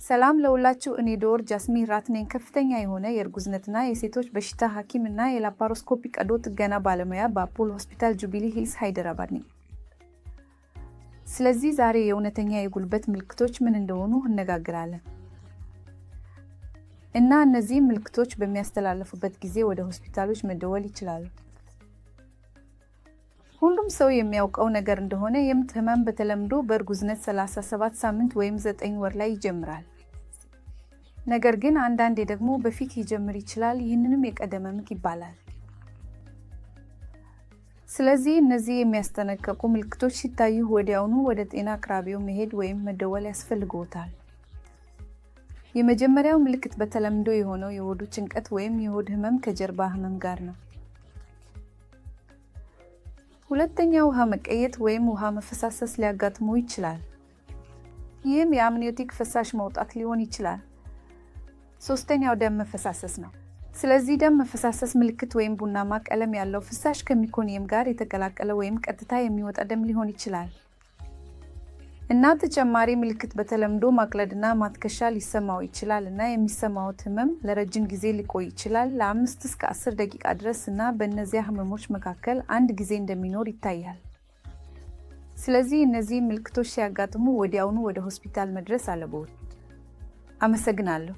ሰላም ለሁላችሁ። እኔ ዶር ጃስሚን ራት ነኝ፣ ከፍተኛ የሆነ የእርጉዝነትና የሴቶች በሽታ ሐኪም እና የላፓሮስኮፒ ቀዶ ጥገና ባለሙያ በአፖሎ ሆስፒታል ጁቢሊ ሂልስ ሃይደራባድ ነኝ። ስለዚህ ዛሬ የእውነተኛ የጉልበት ምልክቶች ምን እንደሆኑ እነጋግራለን እና እነዚህ ምልክቶች በሚያስተላልፉበት ጊዜ ወደ ሆስፒታሎች መደወል ይችላሉ። ሁሉም ሰው የሚያውቀው ነገር እንደሆነ የምጥ ህመም በተለምዶ በእርጉዝነት 37 ሳምንት ወይም 9 ወር ላይ ይጀምራል። ነገር ግን አንዳንዴ ደግሞ በፊት ሊጀምር ይችላል። ይህንንም የቀደመ ምጥ ይባላል። ስለዚህ እነዚህ የሚያስጠነቅቁ ምልክቶች ሲታዩ ወዲያውኑ ወደ ጤና አቅራቢው መሄድ ወይም መደወል ያስፈልግዎታል። የመጀመሪያው ምልክት በተለምዶ የሆነው የሆዱ ጭንቀት ወይም የሆድ ህመም ከጀርባ ህመም ጋር ነው። ሁለተኛ፣ ውሃ መቀየት ወይም ውሃ መፈሳሰስ ሊያጋጥሙ ይችላል። ይህም የ amniotic ፈሳሽ መውጣት ሊሆን ይችላል። ሶስተኛው ደም መፈሳሰስ ነው። ስለዚህ ደም መፈሳሰስ ምልክት ወይም ቡናማ ቀለም ያለው ፍሳሽ ከ meconium ጋር የተቀላቀለ ወይም ቀጥታ የሚወጣ ደም ሊሆን ይችላል። እና ተጨማሪ ምልክት በተለምዶ ማቅለድና ማትከሻ ሊሰማው ይችላል እና የሚሰማውት ህመም ለረጅም ጊዜ ሊቆይ ይችላል፣ ለ5 እስከ 10 ደቂቃ ድረስ እና በእነዚያ ህመሞች መካከል አንድ ጊዜ እንደሚኖር ይታያል። ስለዚህ እነዚህ ምልክቶች ሲያጋጥሙ ወዲያውኑ ወደ ሆስፒታል መድረስ አለብዎት። አመሰግናለሁ።